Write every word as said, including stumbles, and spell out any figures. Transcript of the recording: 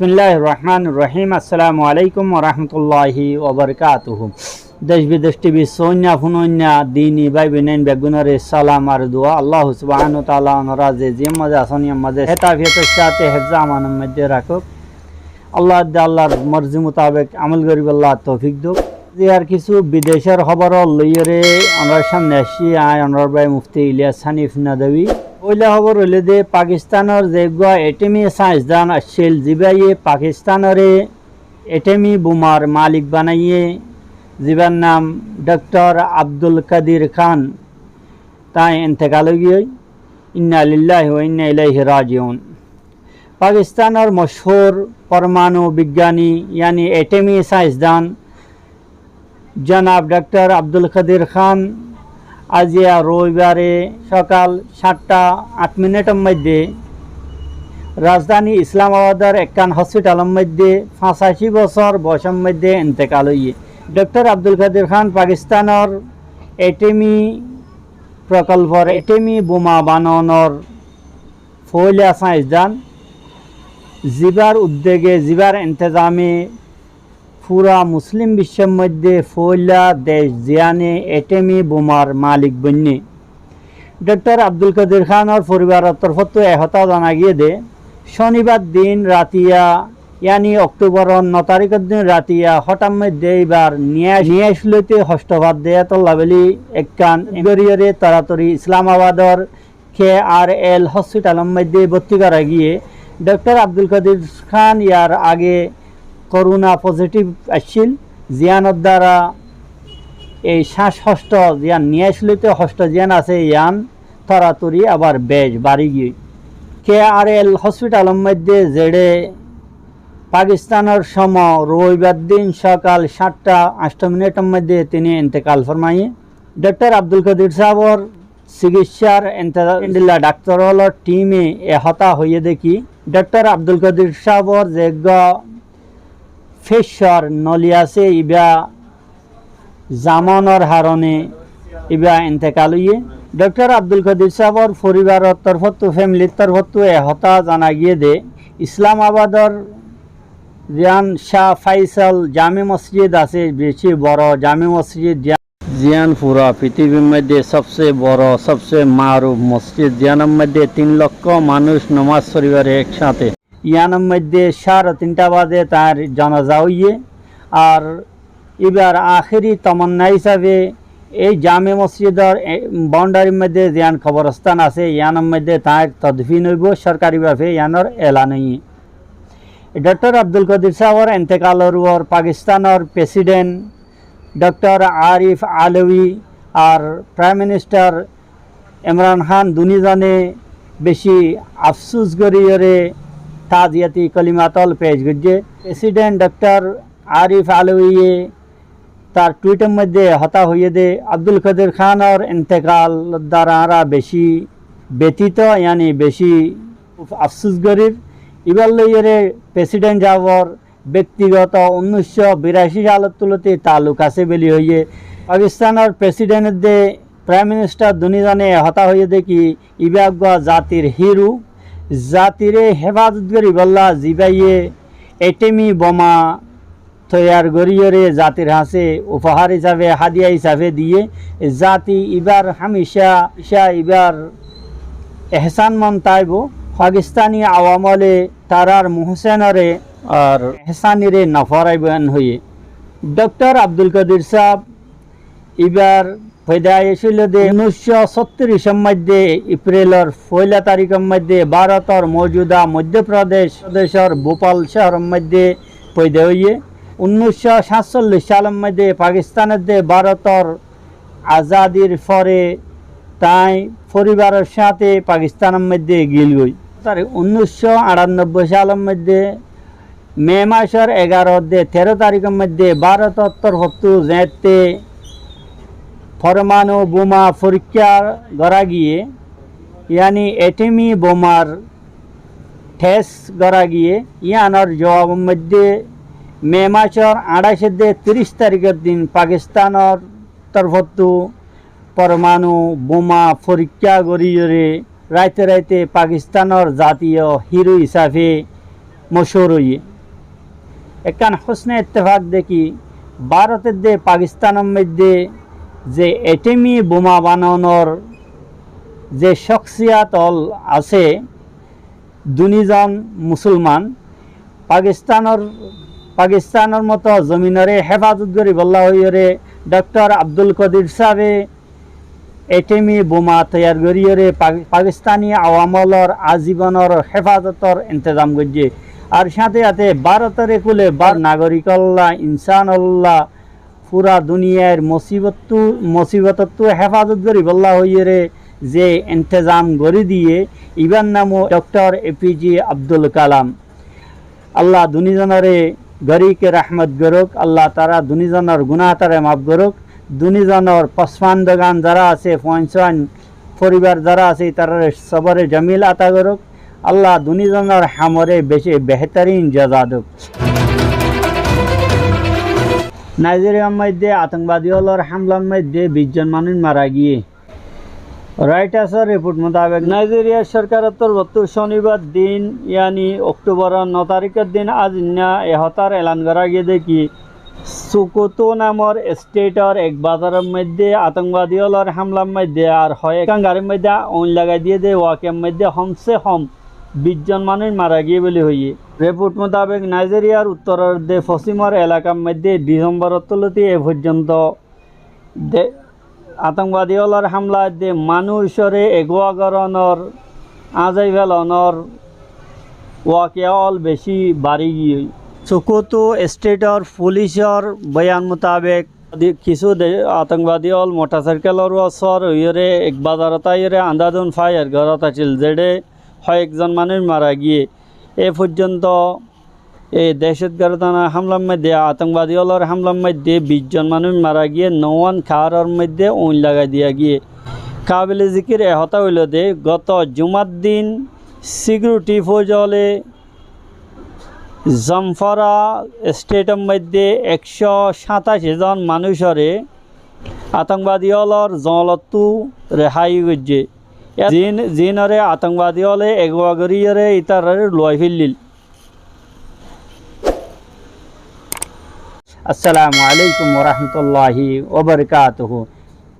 Bismilláhir Rohmánir Rohím. Assalamu aláikum wa rahmatulláhi wa barakátuhu. Dec bidec T V sóinna, fúnoinna, dini bái boinain beggúnoré salam ar dua. Allah subhánahu wa taala onorá ze ziyán mazé asón, yían mazé hétafiyótor sáte héfze amanor moiddé rakók. Allah de Allahr morzi mutabek amol goríbolla toufik douk. Aijjar kissú bidecór hóbor loiyóre onorár sámne aiccí, añí onorár bái Mufti Ilyas Hanif Nadwi. Foóila hóbor óilde, Pakistanor ze eggúa etemi sainzdan accíl, zibáye Pakistanoré etemi bumar malik banaiyé, zibár nam Doktor Abdul Kadir Khan, tañí entekal óigiyoi. Inna lilláhi wa inna iláihi rajiun. Pakistanor mochúr pormanu biggani, yáni etemi sainzdan, zonab Doktor Abdul Kadir Khan aijja roibare sokal háñtta añth minitor moiddé rajdháni Islamabador ekkán hospitalor moiddé fañsaci bosór boicór moiddé entekal óiye. Doktor Abdul Kadir Khan Pakistanor etemi prokolpor etemi buma banonor foóila sainzdan, zibár uddege, zibár entezame fura muslim biccór moiddé foóila dec ziyáne etemi bumar malik boinné. Doktor Abdul Kadir Khanor foribaror torfóttu e hotá zana giyé de, cónibar din ratiya, yáni Oktoboror no tarikór din ratiya, hóthat moiddé íbar niyaic, niyaic loite hoctó fadde, étolla bóli ekkán goríyore toratori Islamabador K R L hospitalor moiddé bótti gora giyé. Doktor Abdul Kadir Khan yar age korona pozitiv accíl, ziyánor duara ei cáñc hoctó, ziyán niyaic loite hoctó ziyán asé, yían toratori abar bec bari giyé. K R L hospitalor moiddé zeçé Pakistanor cómo roibar din sokal háñtta añctó minitor moiddé tini entekal formaiyé. Doktor Abdul Kadir sábor sikissár entezam dilla daktor ólor time e hotá hoiyé de ki, Doktor Abdul Kadir sábor ze eggúa fecor noli asé, íba zamonor harone íba entekal óiye. Doktor Abdul Kadir sábor foribaror torfóttu, femilir torfóttu e hotá zana giyé de, Islamabador ziyán Shah Faisal Jame Mosjid asé, beci boro Jame Mosjid, ziyán fura fitibir moiddé sobse boro, sobse maruf mosjid, ziyánor moiddé tin lokko manúic nomaz foribare ek sáñte. Yíanor moiddé cáre tinta baze tañr zanaza óiye. Ar íbar ahéri tomonna hísafe ei Jame Mosjidor, e, baundarir moiddé ziyán koborostán asé, yíanor moiddé tañr todfin óibo, sorkari bafe yíanor elan óiye. Doktor Abdul Kadir sábor entekalor uore Pakistanor president Doktor Arif Alwi ar Prime Minister Imran Khan duní zone beci afsus goríyore taziyati kolimat ól pec goijjé. President Doktor Arif Alwiye tar tweetor moiddé hotá hoiyé de, Abdul Kadir Khanor entekalor duara añára beci betito, yáni beci afsus gorir. Íbar loiyore president sábor bektigoto unnic cót biraci salor tulóti taaluk asé buli hoiyé. Pakistanor president edde Prime Minister duní zone e hotá hoiyé de ki, íba eggúa zatir hero, zatire hefazot goríbolla zibáye etemi boma toiyar goríyore zatir hañsé ufohár hísafe, hádiya hísafe diyé. Zati íbar hámica, hámica íbar ehsán mon táibo. Pakistani awam óle tarár muhsenore ar ehsánire no foráibo en hoiyé. Doktor Abdul Kadir sáb íbar foidaic óilde unnic cót sóttiricor moiddé Eprilor foila tarikor moiddé Bárotor moujuda Moiddo Prodec, Prodecor Bhopal cóhoror moiddé foida óiye. Unnic cót sátcollic salor moiddé Pakistan edde Bárotor azadir fore tañí foribaror sáñte Pakistanor moiddé gilgói. Tar unnic cót añçanobboi salor moiddé Me macor egaro edde teró tarikor moiddé Bárotor torfóttu zeéñtte pormanu buma forikká gorá giyé, yáni etemi bumar thes gorá giyé, yíanor zuabor moiddé Me macor añçaic edde tiríc tarikor din Pakistanor torfóttu pormanu buma forikká goríyore raite raite Pakistanor zatiyo hero hísafe mochúr óiye. Ekkán husne ittefak de ki, Bárot edde Pakistan or moidde ze etemi buma bananor ze shoksiyat ol asé, dunizon musulman, Pakistanor, Pakistanor moto zominore hefazot goribolla hoiyore Doktor Abdul Kodir sábe etemi buma toiyar goriyore Pa-, Pakistani awamolor azibonor hefazotor intezam goijje. Ar sáte sáte Bárotore kule Bár-, nagorikolla, insanolla, fura duniyair mosibottu, mosibotottú hefazot goribolla hoiyore ze intezam gori diye, ibar nam Doktor A P J Abdul Kalam. Allah dunizonore gorike rahmot goruk, Allah tara dunizonor gunahtare maf goruk, dunizonor posmandogan zara asé, fuain suain foribar zara asé, itarare sobore jamil ata goruk. Allah dunizonor hamore beci behtarin jaza duk. Naijeriar moidde atongbadirolor hamlar moidde bic zon manúic mara giye. Roitasor report mutabek, Naijeriar sorkaror torfottu conibar din, yani Oktoboror no tarikor din azinna e hotar elan gora giye de ki, Sokoto namor stetor ek bazaror moidde atongbadirolor hamlar moidde ar hoyekkán garir moidde uin lagai diye de wakiyar moidde hom se hom bic zon manúic mara giye buli hoiye. Report mutabek, Naijeriar uttoror de fosimor elakar moidde Disemborottú loti e foijjonto de-, atongbadirolor hamlar de manúicore eguwa goronor, azai felonor wakiya ol beci bari giye. Sokoto stetor fulisor boyan mutabek, de-, kisu de-, atongbadirol motorsaikelor uore suwar oiyore ek bazarot aiyore andadun fayar gorot accíl, zede hoyek zon manúic mara giye. E foijjonto e dehcotgardana hamlar moidde, atongbadirolor hamlar moidde bic zon manúic mara giye, nouwan karor moidde uin lagai diya giye. Kabile zikir e hotá oilo de, goto jumar din sikiuriti fouj ole Zamfara stetor moidde ekcó sátaci zon manúicore atongbadirolor zolottú rehai goijje. Zin-, zinore atongbadirole eguwa goriyore itarare luwai fellil. Assalamu alaikum warahmatullahi wabarakatuhu.